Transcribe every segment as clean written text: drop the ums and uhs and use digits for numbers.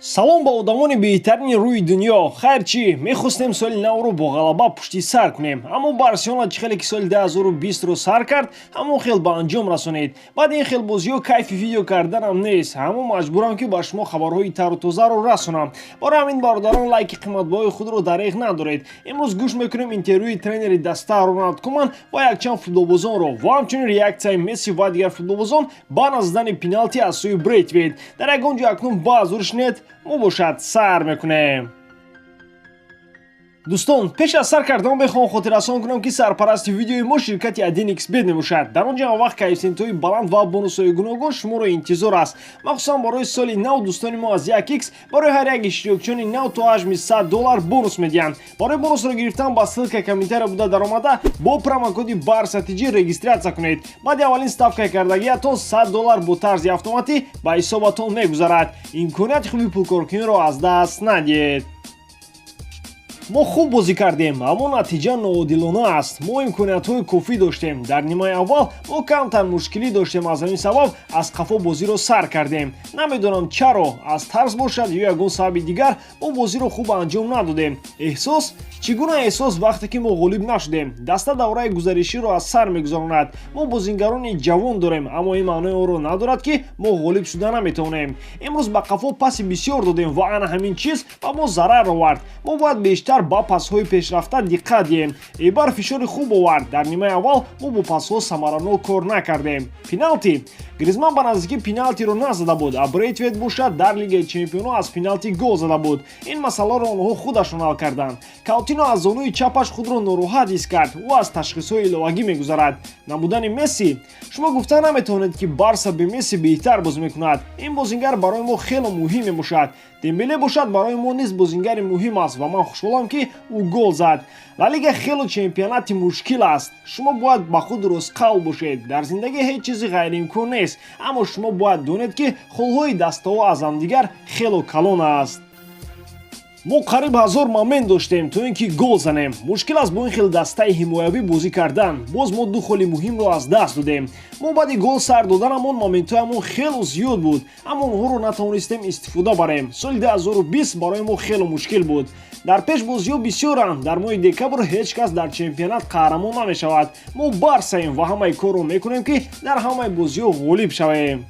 Салом ба одамони беҳтарини рӯи дунё. Хайр, чӣ мехостем соли навро бо ғалаба пушти сар кунем, аммо Барселона чӣ хеле ки соли 2020-ро сар кард, ҳамон хел ба анҷом расонид. Баъди ин хел бозиҳо кайфи видео карданам нест, аммо маҷбурам, ки ба шумо хабарҳои тару тозаро расонам. Барои ҳамин, бародарон, лайки қиматбаҳои худро дареғ надоред. Имрӯз гӯш мекунем интервюи тренери даста Роналд Куман ва якчанд футболбозонро ва ҳамчунин реаксияи Месси ва дигар футболбозон ба назадани пеналти аз сӯи Брейтвейт. Дар ягон ҷо акнун ба ҳузур шинед, мо бошад сар мекунем. Дӯстон, пеш аз сар кардан мехоҳам хотиррасон кунам, ки сарпарасти видеои мо ширкати 1xBet мебошад. Дар он ҷо вақт коэффисиентҳои баланд ва бонусҳои гуногун шуморо интизор аст. Махсусан барои соли нав дӯстони мо аз 1x барои ҳар як иштирокчиёни нав то ҳаҷми 100 доллар бонус медиҳанд. Барои бонусро гирифтан ба ссылка комментария буда даромада, бо промокоди БАРСАТИҷи регистрация кунед. Баъди аввалин ставка кардагиятон 100 доллар бо тарзи автоматӣ ба ҳисобатон мегузарад. Имконияти хуби пулкоркуниро аз даст надиҳед. Мо хуб бозӣ кардем, аммо натиҷа ноодилона аст. Мо имкониятҳои кофӣ доштем. Дар нимаи аввал мо камтар мушкилӣ доштем, аз ҳамин сабаб аз қафо бозиро сар кардем. Намедонам чаро, аз тарс бошад ё ягон сабаби дигар, мо бозиро хуб анҷом надодем. Эҳсос, чӣ гуна эҳсос, вақте ки мо ғолиб нашудем? Даста давраи гузариширо аз сар мегузаронад. Мо бозингарони ҷавон дорем, аммо ин маънои онро надорад, ки мо ғолиб шуда наметавонем. Имрӯз ба қафо паси бисёр додем ва ана ҳамин чиз ба мо зарар овард. Мо бояд бештар ба пасҳои пешрафта диққат диҳем. Эйбар фишори хуб овард. Дар нимаи аввал мо бо пасҳо самаранок кор накардем. Пеналти: Гризман ба наздикӣ пеналтиро назада буд, а Брейтвейт бошад дар Лигаи чемпионҳо аз пеналти гол зада буд. Ин масъаларо онҳо худашон ҳал карданд. Каутино аз зонуи чапаш худро нороҳат ҳис кард, ӯ аз ташхисҳои иловагӣ мегузарад. Набудани Месси: шумо гуфта наметавонед, ки Барса бе Месси беҳтар бозӣ мекунад. Ин бозингар барои мо хело муҳим мебошад. Дембеле бошад барои мо низ бозингари муҳим аст ва ман хушҳолам, ки ӯ гол зад. Ла Лига хело чемпионати мушкил аст. Шумо бояд ба худ ростқавл бошед. Дар зиндагӣ ҳеҷ чизи ғайриимкон нест, аммо шумо бояд донед, ки холҳои дастаҳо аз ҳамдигар хело калон аст. Мо қариб 1000 момент доштем, то ин ки гол занем. Мушкил аст бо ин хел дастаи ҳимоявӣ бозӣ кардан. Боз мо ду холи муҳимро аз даст додем. Мо баъди гол сар доданамон моментҳоямон хело зиёд буд, аммо онҳоро натавонистем истифода барем. Соли 2020 барои мо хело мушкил буд. Дар пеш бозиҳо бисёранд. Дар моҳи декабр ҳеҷ кас дар чемпионат қаҳрамон намешавад. Мо Барсаем ва ҳамаи корро мекунем, ки дар ҳамаи бозиҳо ғолиб шавем.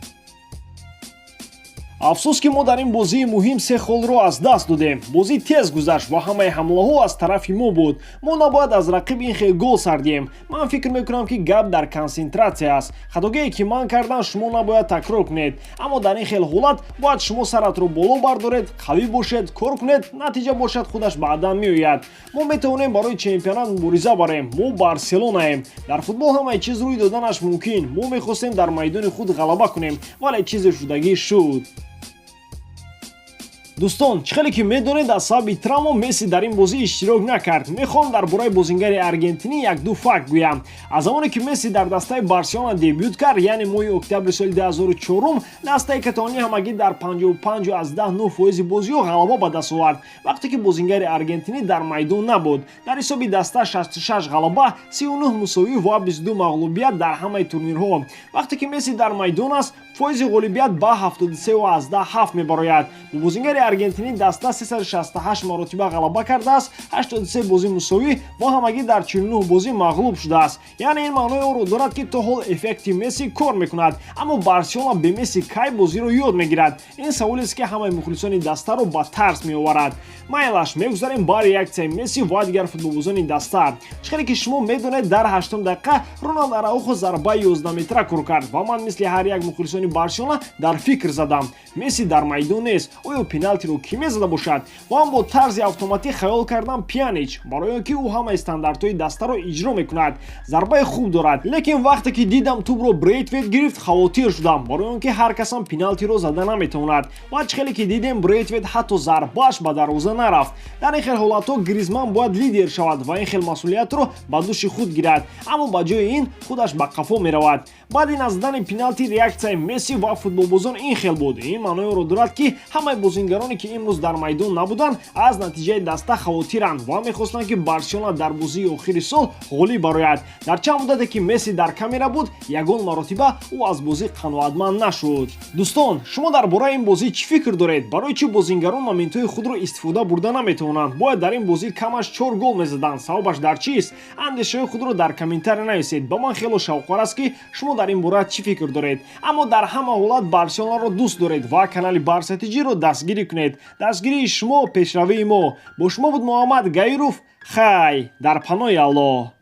Афсӯс, ки мо дар ин бозии муҳим се холро аз даст додем. Бозӣ тез гузашт ва ҳамаи ҳамлаҳо аз тарафи мо буд. Мо набояд аз рақиб ин хел гол сар диҳем. Ман фикр мекунам, ки гап дар консентратсия аст. Хатогие, ки ман кардам, шумо набояд такрор кунед, аммо дар ин хел ҳолат бояд шумо саратро боло бардоред, қавӣ бошед, кор кунед, натиҷа бошад худаш баъдан меояд. Мо метавонем барои чемпионат мубориза барем. Мо Барселонаем. Дар футбол ҳамаи чиз рӯй доданаш мумкин. Мо мехостем дар майдони худ ғалаба кунем, вале чизе шудагӣ шуд. Дӯстон, чӣ хеле ки медонед, аз сабаби травма Месси дар ин бозӣ иштирок накард. Мехоҳам дар бораи бозингари аргентинӣ як-ду факт гӯям. Аз замоне ки Месси дар дастаи Барселона дебют кард, яъне моҳи октябри соли 2004, дастаи каталонӣ ҳамагӣ дар 55,9 фоизи бозиҳо ғалаба ба даст овард, вақте ки бозингари аргентинӣ дар майдон набуд. Дар ҳисоби даста 66 ғалаба, 39 мусовӣ ва 22 мағлубият дар ҳамаи турнирҳо. Вақте ки Месси дар майдон аст, фоизи ғолибият ба 73,7 мебарояд. Бо бозингари аргентинӣ даста 368 маротиба ғалаба кардааст, 83 бозӣ мусовӣ ва ҳамагӣ дар 49 бозӣ мағлуб шудааст. Яъне ин маънои онро дорад, ки то ҳол эффекти Месси кор мекунад. Аммо Барселона бе Месси кай бозиро ёд мегирад? Ин саволест, ки ҳамаи мухлисони дастаро ба тарс меоварад. Майлаш, мегузарем ба реаксияи Месси ва дигар футболбозони даста. Чӣ хеле ки шумо медонед, дар ҳаштум дақиқа Роналд Араухо зарбаи 11 метра кор кард ва ман мисли ҳар як мухлисони Барселона дар фикр задам: Месси дар майдон нест, оё пеналтиро кӣ мезада бошад? Ва ман бо тарзи автоматӣ хаёл кардам Пьянич, барои он ки ӯ ҳамаи стандартҳои дастаро иҷро мекунад, зарбаи хуб дорад. Лекин вақте ки дидам тӯбро Брейтвейт гирифт, хавотир шудам, барои он ки ҳар касам пеналтиро зада наметавонад. Ва чӣ хеле ки дидем, Брейтвейт ҳатто зарбааш ба дарвоза нарафт. Дар ин хел ҳолатҳо Гризман бояд лидер шавад ва ин хел масъулиятро ба дӯши худ гирад, аммо ба ҷои ин худаш ба қафо меравад. Баъди назадани пеналти реаксияи Месси ва футболбозон ин хел буд. Ин маъноеро дорад, ки ҳамаи бозингароне, ки имрӯз дар майдон набуданд, аз натиҷаи даста хавотиранд ва мехостанд, ки Барселона дар бозии охири сол ғолиб барояд. Дар чанд муддате, ки Месси дар камера буд, ягон маротиба ӯ аз бозӣ қаноатманд нашуд. Дӯстон, шумо дар бораи ин бозӣ чӣ фикр доред? Барои чӣ бозингарон моментҳои худро истифода бурда наметавонанд? Бояд дар ин бозӣ камаш чор гол мезаданд. Сабабаш дар чист? Андешаҳои худро дар комментария нависед. Ба ман хело шавқовар аст, ки шумо дар ин бора чӣ фикр доред. Аммо дар ҳама ҳолат Барселонаро дӯст доред ва канали Барса ТЖ-ро дастгирӣ кунед. Дастгирии шумо пешравии мо. Бо шумо буд Муҳаммад Гаиров. Хай, дар паноҳи Аллоҳ.